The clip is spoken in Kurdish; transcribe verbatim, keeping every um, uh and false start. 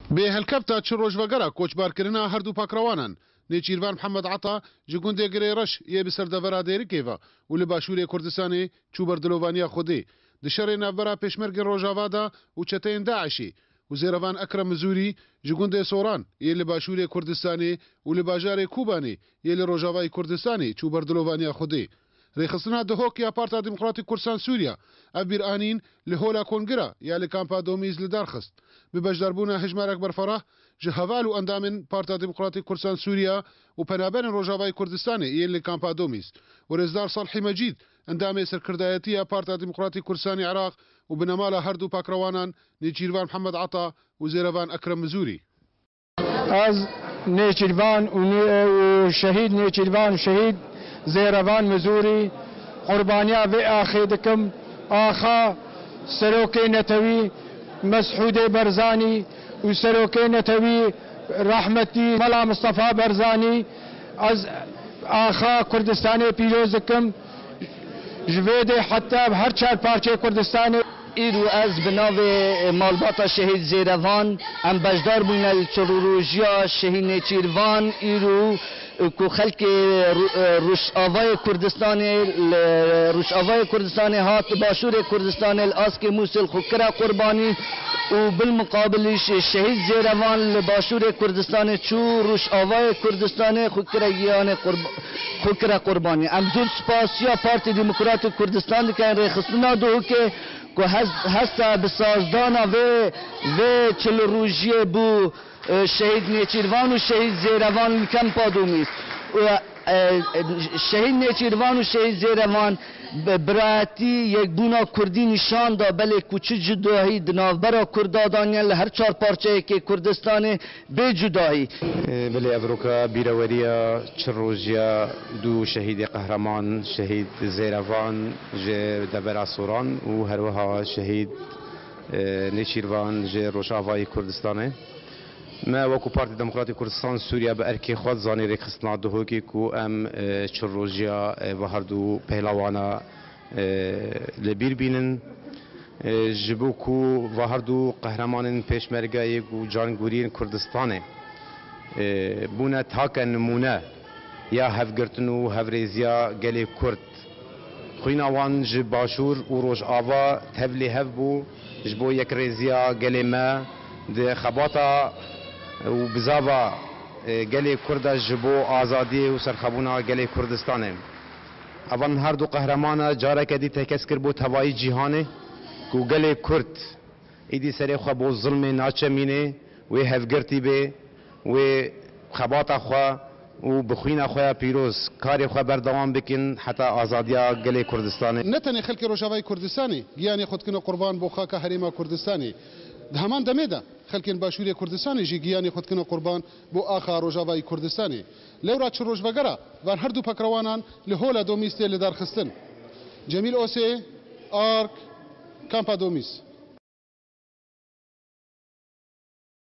Bi helkefta çi rojvegera koçbarkirina her du pakrewanan, Nêçîrvan Mihemed Ata ji gundê Girê Reş yê bi ser devera Dêrikê ve û li başûrê Kurdistanê çû ber dilovaniya Xwedê. Di şerê navbera pêşmergên Rojava de û çeteyên DAIŞê û Zêrevan Ekrem Mizûrî ji gundê Soran yê li başûrê Kurdistanê û li bajarê Kobanê yê li Rojavayê Kurdistanê çû ber dilovaniya Xwedê. Rêxistina Duhok ya Parta Demokratîk Kurdistan Sûriya ev bîranîn li Hola Kongira ya li Kampa Domîz li dar xist. Bi beşdarbûna Hejmarek Berferah ji heval û endamên Parta Demokratîk Kurdistan Sûriya û penaberên Rojavayê Kurdistanê yên li Kampa Domîz û rêzdar Salhî Mecîd, endamê serkirdayetî ya Parta Demokratîk Kurdistanê Iraq û binemala her du pakrewanan Nêçîrvan Mihemed Ata û Zêrevan Ekrem Mizûrî. Ez Nêçîrvan û nê-, û şehîd Nêçîrvan û şehîd Zêrevan Mizûrî qurbaniya vê axê dikim. Axa serokê netewî Mesûdê Barzanî û serokê netewî rehmetî Mela Mistefa Barzanî, ez axa Kurdistanê pîroz dikim. Ji vê dê heta her çar parçeyê Kurdistanê. Îro ez bi navê malbata Şehîd Zêrevan, em beşdar bûne li çilrojiya Şehîd Nêçîrvan. Îro ku xelkê Ru-, Rojavayê Kurdistanê, li Rojavayê Kurdistanê hat, li Başûrê Kurdistanê, li Askê Mûsê li xwe kire qurbanî û bilmuqabilî ş-, Şehîd Zêrevan li Başûrê Kurdistanê çû, Rojavayê Kurdistanê xwe kire giyanê qurb-, xwe kire qurbanî. Em zor spasiya Partî Demokratîk Kurdistan dikin, rêxistina Duhokê ku hes-, hesta bi sazdana vê, vê çil rojiyê bû, e, Şehîd Nêçîrvan û Şehîd Zêrevan li Kempa Domîz. Û, e, Şehîd Nêçîrvan û Şehîd Zêrevan bi-, birayetî, yekbûna Kurdî nîşan da, belê ku çi cudahî di navbera Kurda de ne, li her çar parçeyekê Kurdistanê bê cudahî. Belê, ev roka bîreweriya çi rojiya du şehîdê qehreman, şehîd Zêrevan ji devera Soran û herwiha şehîd, e, Nêçîrvan ji Rojavayê Kurdistanê. Me wekû Partî Demokratîk Kurdistan Sûriye bi erkê xwe zanî rêxistina Duhokê ku em, e, çi rojiya, e, va her du pehlewana e, li bîr bînin. E, ji bo ku va her du qehremanên pêşmergeyê û cangûriyên Kurdistanê, e, bûne take nimûne ya hevgirtin û hevrêziya gelê Kurd. Xwîna wan ji Başûr û Rojava tevlî hev bû ji bo yekrêziya gelê me di xebata û bizava, e, gelê Kurd de ji bo azadiyê û serxwebûna gelê Kurdistanê. Evan her du qehreman e careke dî tekez kir bo tevayî cîhanê ku gelê Kurd îdî serê xwe bo zilmê naçemînê, wê hevgirtî bê, wê xebata xwe û bi xwîna xwe ya pîroz karê xwe berdewam bikin heta azadiya gelê Kurdistanê. Ne tenê xelkê Rojavayê Kurdistanê giyanê xwe dikine qurban bo xaka herêma Kurdistanê. Di heman demê de xelkên Başûrê Kurdistanê jî giyanê xwe dikine qurban bo axa Rojavayê Kurdistanê. Lewra çi rojvegera van her du pakrewanan li Hola Domîz tê lidarxistin. Cemîl Osê, Ark, Kampa Domîz.